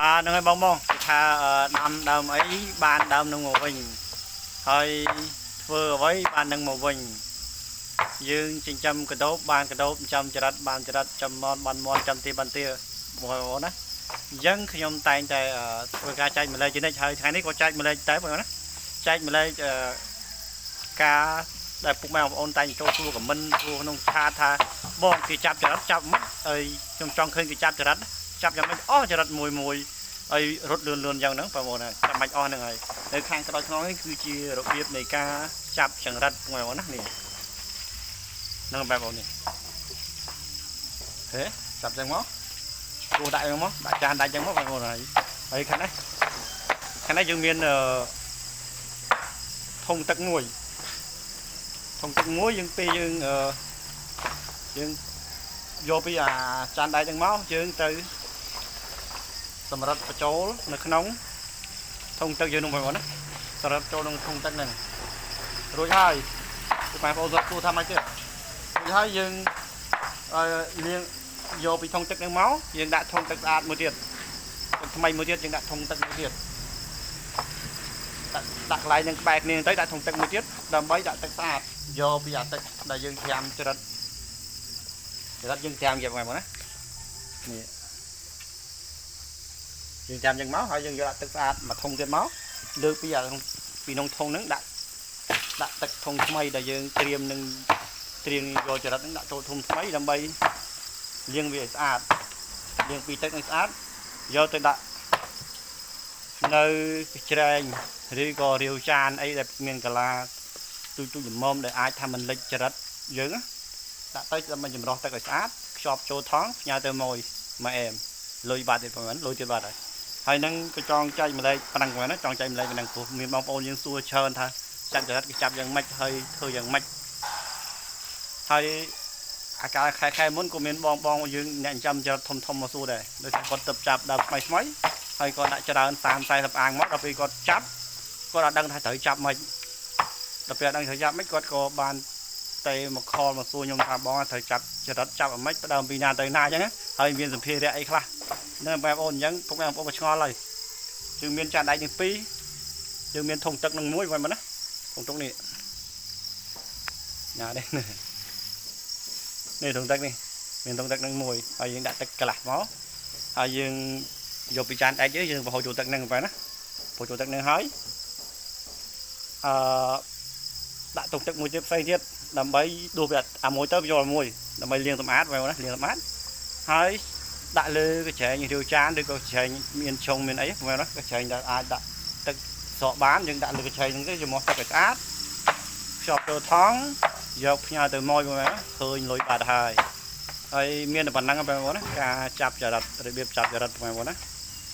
អាហ្នឹងហើយបងបងគេថាដាំដើមអីបានដើមនឹងមកវិញហើយធ្វើអ្វីបាននឹងមកវិញយើងចិញ្ចឹមកដោបបានកដោបចិញ្ចឹមចរិតបានចរិតចំមន់បានមន់ចាំទីបានទាបងប្អូនណាអញ្ចឹងខ្ញុំតែងតែធ្វើការចែកម្លែកជានិច្ចហើយថ្ងៃនេះក៏ចែកម្លែកតែបងប្អូនណាចែកម្លែកការដែលពុកម៉ែបងប្អូនតែងចូលសួរខមមិនសួរក្នុងឆាតថាបងគេចាប់ចរិតចាប់មិនហើយខ្ញុំចង់ឃើញគេចាប់ចរិតចាប់យ៉ាងម៉េចអស់ចរិតមួយមួយ ហើយរត់លឿនលឿនយ៉ាងហ្នឹងបងប្អូនចាំបាច់អស់ហ្នឹងហើយនៅខាងក្រោយខ្នងនេះគឺជារបៀបនៃការចាប់ចង្រិតបងប្អូនណានេះហ្នឹងបងប្អូននេះហេចាប់ចឹងមកគោះដាក់ចឹងមកដាក់ចានដាក់ចឹងមកបងប្អូនហើយហើយខាងនេះខាងនេះយើងមានធុងទឹកមួយធុងទឹកមួយយើងពេលយើងយើងយកពីអាចានដែកចឹងមកយើងទៅសម្រាប់បញ្ចូលនៅក្នុងធុងទឹកយើងនោះបងប្អូនណាសម្រាប់ចូលក្នុងធុងទឹកហ្នឹងរួចហើយពុកម៉ែបងប្អូនសួរថាម៉េចទៀតរួចហើយយើងអឺលាងយកពីធុងទឹកហ្នឹងមកយើងដាក់ធុងទឹកស្អាតមួយទៀតទឹកថ្មីមួយទៀតយើងដាក់ធុងទឹកមួយទៀតដាក់ដាក់កន្លែងនឹងក្បែរគ្នាទៅដាក់ធុងទឹកមួយទៀតដើម្បីដាក់ទឹកស្អាតយកពីអាទឹកដែលយើងត្រាំចរិតចរិតយើងត្រាំយកបងប្អូនណានេះយើងចាំយ៉ាងមកហើយយើងយកដាក់ទឹកស្អាតមួយធុងទៀតមកលើកពីអាពីក្នុងធុងហ្នឹងដាក់ដាក់ទឹកធុងថ្មីដែលយើងត្រៀមនឹងត្រៀមយកចរិតហ្នឹងដាក់ចូលធុងថ្មីដើម្បីលាងវាឲ្យស្អាតលាងពីទឹកនឹងស្អាតយកទៅដាក់នៅច្រែងឬក៏រាវចានអីដែលមានកលាទូចទូចល្មមដែលអាចថាមិនលិចចរិតយើងដាក់ទៅដើម្បីចម្រោះទឹកឲ្យស្អាតខ្ជាប់ចូលថង់ផ្ញើទៅមួយមួយអែមលុយបាត់ទៀតប្រហែលលុយទៀតបាត់ហើយហើយនឹងក៏ចង់ចែកម្លែកប៉ុណ្ណឹងហ្នឹងចង់ចែកម្លែកប៉ុណ្ណឹងព្រោះមានបងប្អូនយើងសួរច្រើនថាចាប់ចរិតគេចាប់យ៉ាងម៉េចហើយធ្វើយ៉ាងម៉េចហើយអាកាលខែខែមុនក៏មានបងបងយើងអ្នកចាំចរិតធំធំមកសួរដែរដោយសារគាត់ទៅចាប់ដើមថ្មីថ្មីហើយគាត់ដាក់ច្រើន30 40អាងមកដល់ពេលគាត់ចាប់គាត់អត់ដឹងថាត្រូវចាប់ម៉េចដល់ពេលអត់ដឹងត្រូវចាប់ម៉េចគាត់ក៏បានតែមកខលមកសួរខ្ញុំថាបងត្រូវចាប់ចរិតចាប់អាម៉េចផ្ដើមពីណាទៅណាអញ្ចឹងហើយមានសម្ភារៈអីខ្លះហ្នឹងបងប្អូនអញ្ចឹងពុកម៉ែបងប្អូនក៏ឆ្ងល់ហើយយើងមានចានដែកទាំងពីរយើងមានធុងទឹកនឹងមួយបងប្អូនណាធុងទឹកនេះញ៉ានេះនេះធុងទឹកនេះមានធុងទឹកនឹងមួយហើយយើងដាក់ទឹកកន្លះមកហើយយើងយកពីចានដែកយើងបង្ហូរចូលទឹកនឹងបងប្អូនណាបង្ហូរចូលទឹកនឹងហើយអឺដាក់ធុងទឹកមួយទៀតផ្សេងទៀតដើម្បីដួសវាអាមួយទៅយកមួយដើម្បីលាងសម្អាតបងប្អូនណាលាងសម្អាតហើយដាក់លើកញ្ច្រែងរាវចានឬក៏កញ្ច្រែងមានឆុងមានអីបងប្អូនណាកញ្ច្រែងដែលអាចដាក់ទឹកស្រកបានយើងដាក់លើកញ្ច្រែងហ្នឹងទៅចំោះទឹកឲ្យស្អាតខ្ចប់ចូលថង់យកផ្ញើទៅម៉យបងប្អូនឃើញលុយបាត់ហើយហើយមានតែប៉ុណ្ណឹងបងប្អូនណាការចាប់ចរិតរបៀបចាប់ចរិតបងប្អូនណា។